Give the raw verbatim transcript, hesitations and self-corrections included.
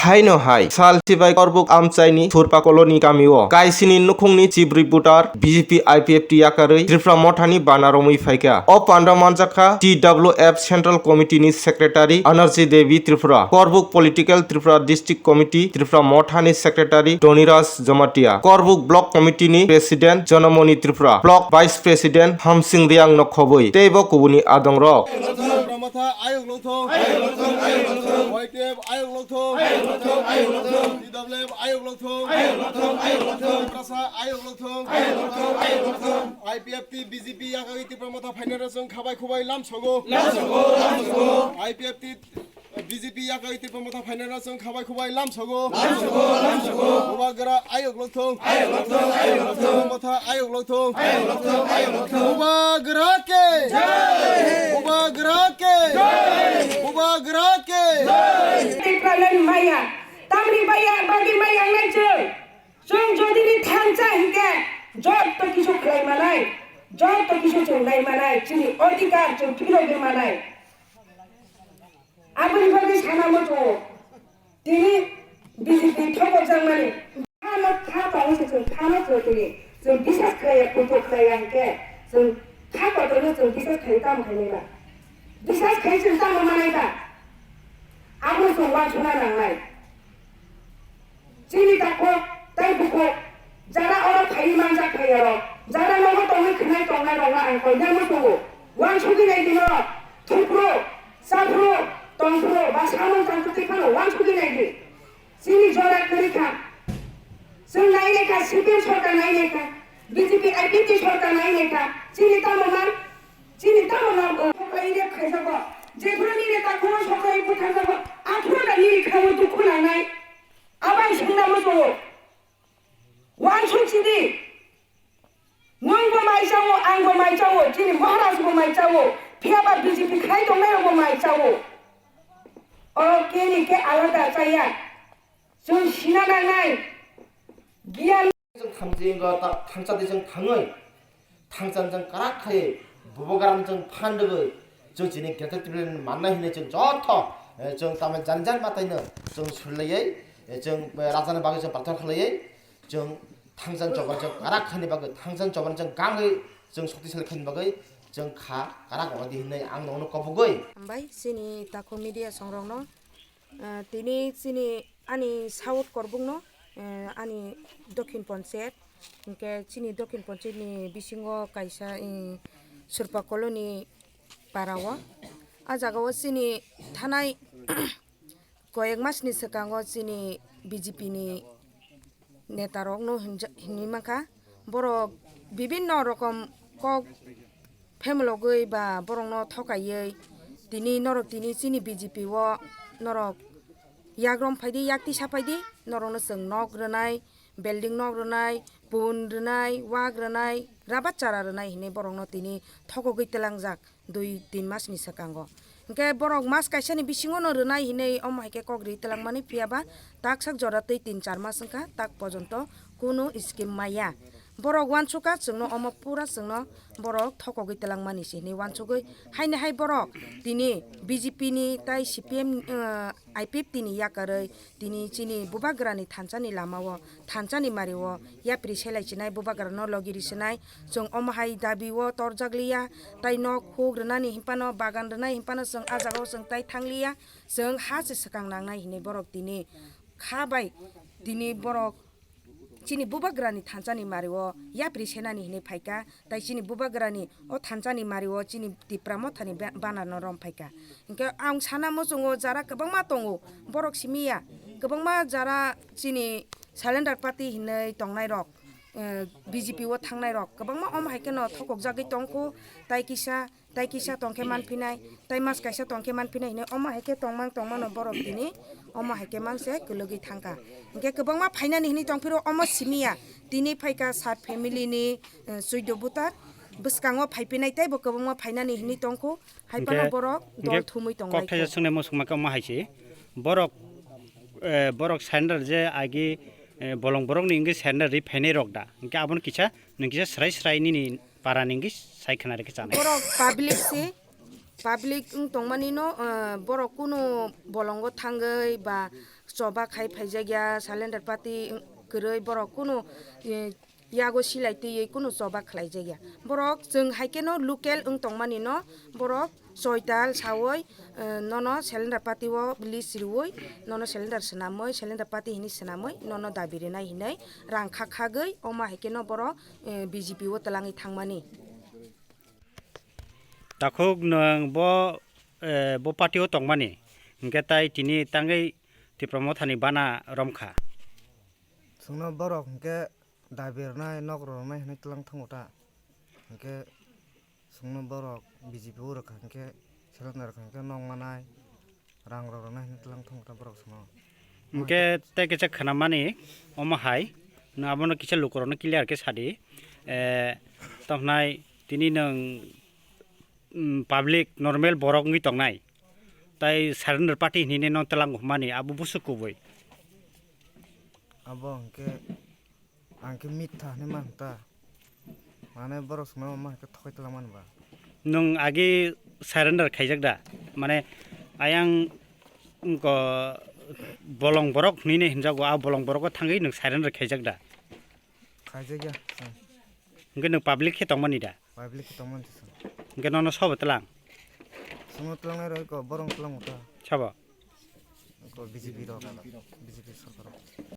Haino hai, sal sibai Korbuk amchaini Surpa Colony kamio kaisini nukhungni chibrwi butar B J P I P F T yakarwi Tripura Mothani bana romwi phaikha. O panda manjakha T W F Central Committee ni Secretary Anorji Devi Tripura, Korbuk Political Tripura District Committee Tripura Mothani Secretary Doniraj Jamatia, Korbuk Block Committee ni President Jonamoni Tripura, Block Vice President Hamsing Riang no khobwi teibo kubuni adongrok. Motha ayok longthong. Y T F ayok longthong. T W F ayok longthong. Tiprasa ayok longthong. I P F T B J P yakagwi Tipra Motha phainai rok chwng khabai khubai lamsogo. I P F T B J P yakagwi Tipra Motha phainai rok chwng khabai khubai lamsogo. Bubagra ayok longthong. Tipra Motha ayok longthong. Bubagra ke. Bubagra ke. Bubagra ke. Tipraland maya. Tamni baya, bagwi maya wngnai chwng. Chwng jodi ni thansa hinkhe jotto kisu khlai manai, jotto kisu chwng nai manai, chini odhikar chwng phirogwi manai. Aboni bagwi sana muchungo tini B J P thopokjakmani. Thano tha tongo se chwng thano chwng tini chwng bisas khlaiya, kutuk khlaiya hinkhe chwng kha kotorno chwng bisas khlai tamo khainai ba? Bisas khlai chwng tamo manai ba? Abo chwng uansukna nangnai. Chini takhuk tei bukhuk, jara oro phaiwi manjak phai oro, jara nogo tongwi khwnai tongnai rokno ang koinai muchungo. Uansugwi nai di norok, thuphuru, chaphuru, tongphuru ba samung tangphuru twi phano uansugwi nai di. Chini jora kwrwi kha. Chwng nai nai kha, C P M sorkar nai nai kha, B J P I P F T sorkar nai nai kha. Chini tamo man, chini tamo man, o, soklai rep khaijago. Jephuru nini takhukno soklai butharjago, aphuru da nini khaio dukhu nangnai. Abo ang swngna muchungo. Uansuk sidi. Nwng bo mai chao, ang bo mai chao, chini Maharaj bo mai chao. Phiya ba B J P khai tongnai rok bo mai chao. Oro keni khe alada chaya. Chwng sina nangnai. Giyan. Chwng thamchi wngkha, ta-, thangcha di chwng thangwi. Thangchan chwng kwrak khai, bubagrano chwng phan rwgwi, chwng chini Greater Tipraland mannai hinwi chwng jotho, eh, chwng tamo jani jani mwtaino chwng sulaiwi, eh, chwng, eh, rajani bagwi chwng prathana khlaiwi, chwng thangchan choban chwng kwrak khaini bagwi, thangchan choban chwng gangwi, chwng shoktisali khaini bagwi chwng kha kwrak wngdi hinwi ang nokno kobogwi. Hambai chini takhuk media songrokno. Ah, tini chini ani South Korbukno, eh, ani Dokhin Ponchayat, hinkhe chini Dokhin Ponchayatni bisingo kaisa, eh, Surpa Colony parao. Ah jagao chini thanai koyek masni swkango chini B J P ni netarokno hinja-, hinwi mankha. Borok bibinno rokom kok phemlogwi ba borokno thokaiwi tini norok tini chini B J P o norok yak rom phaidi, yak tisa phaidi, norokno chwng nok rwnai, building nok rwnai, pun rwnai, wak rwnai, rabat chara rwnai hinwi borokno tini thokogwi twlangjak. Dui tin masni swkango. Hinkhe borok mas kaisani bisingono rwnai hinwi omo hai khe kok ri twlangmani, phiya ba tak sak jora twi tin char mas wngkha, tak pojonto kunu scheme maya. Borok uansukha chwngno omo pura chwngno borok thokogwi twlangmani se hinwi uansugwi, haini hai borok tini B J P ni tai C P M, eh, I P F T ni yakarwi tini chini bubagrani thansani lamao, thansani mario yapri selai chinai bubagrano logi ri sinai. Chwng omo hai dabi o torjak liya, tai nok huk rwnani hinphano, bagan rwnai hinphano chwng ah jagao chwng tai thang liya, chwng ha se swkang nangnai hinwi borok tini kha bai tini borok chini bubagrani thansani mario yapri senani hinwi phaikha, tai chini bubagrani o thansani mario chini Tipra Mothani ba-, banner no rom phaikha. Hinkhe ang sana muchungo jara kwbangma tongo, borok simi ya, kwbangma jara chini cylinder party hinwi tongnairok, eh, B J P o thangnairok kwbangma omo hai kheno thokokjagwi tongkho, tai kisa, tai kisa tongkhe manphinai, tai mas kaisa tongkhe manphinai hinwi omo hai khe tongmang tongmano borok tini omo hai khe manse kwlwgwi thangkha. Hinkhe kwbangma phainani hinwi tongphiro omo simi ya, tini phaikha sat family ni, eh, suido butar, bwskango phaiphinai teibo kwbangma phainani hinwi tongkho, hai phano hinkhe, borok dol hinkhe thumwi tong kok lai thaisa kho. Swngnai muchungma khe omo hai se, borok, eh, borok cylinder je agi, eh, bolong borokni hinkhe cylinder ri phainai rok da, hinkhe abono kisa, nwng kisa srai srai nini para ni hinkhe sai khna rikhe chanai. Borok public se, public wng tongmani no, eh, borok kunu bolongo thangwi ba Choba khai phaijak ya, cylinder party kwrwi borok kunu, eh, yago silai twiwi kunu choba khlaijak ya. Borok chwng hai kheno local wng tongmani no borok soital sawi, eh, nono cylinder party o list riwi nono cylinder swnamwi, cylinder party hini swnamwi nono dabi rinai hinwi rang kha khagwi omo hai kheno borok, eh, B J P o twlangwi thangmani. Takhuk nwng bo, eh, bo party o tongmani, hwnkhe tai tini tangwi Tipra Mothani bana romkha. Chwngno borok hwnkhe dabi rwnai, nok rwnai hwnwi twlang thango ta. Hwnkhe chwngno borok B J P o rwkha hwnkhe, cylinder rwkha hwnkhe nok manai, rang rok rwnai hwnwi twlang thango ta borok chwngno. Hwnkhe tei kisa khwnamani omo hai, nwng abono kisa lukurokno clear khe sadi. Eh, tongkhnai tini nwng, mm, public normal borok wngwi tongnai. Tai surrender party hinwi no twlang hwnmani abo busu kubui. Abo hwnkhe ang khe mitha hinwi man ta. Mane borok chwngno ma khe thokai twlang mani ba. Nwng agi surrender khaijak da? Mane ayang ko bolong borok hinwi hinjago, a bolong borok o thangwi nwng surrender khaijak da? Khaijak ya. Hwnkhe nwng public khe tongmani da? Public khe tongmani se. Hwnkhe nono sobo twlang? Chwngno twlangnai rok ko borong twlang ta. Sabo? Ko B J P rok, B J P sorkar rok.